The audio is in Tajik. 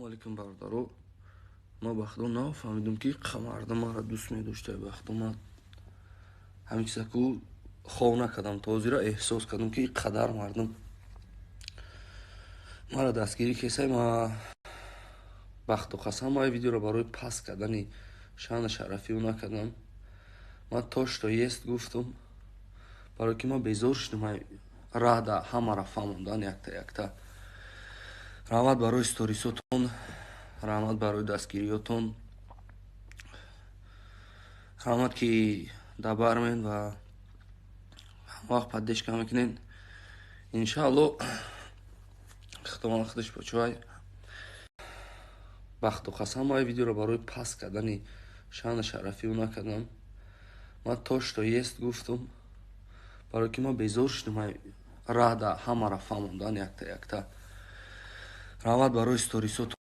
Ассалому алайкум, бародаро. Ман ба худо нафаҳмидум, ки мардум маро дӯст медошта. Ба худо, ман ҳамин чиза ку хов накардам, то ҳозира эҳсос кардам, ки қадар мардум маро дастгирӣ кесай. Ма бахту қасам, ман видеоро барои паст кардани шаъну шарафи ӯ накардам. Ман то что есть гуфтум, барое ки ман безор шудам раҳда ҳамаро фаҳмондан якта якта. Раҳмат барои сторисотон, раҳмат барои дастгириётон, раҳмат, ки дабармен ва ҳамавақт поддержка мекунед. Иншаалло, Худованд худаш почувай. Бахту қасам, ман видеоро барои паст кардани шаъну шарафи ӯ накардам. Ман то что есть гуфтум, барое ки ман безор шудам раҳда ҳамаро фаҳмондан якта якта. Раҳмат барои сторисотон.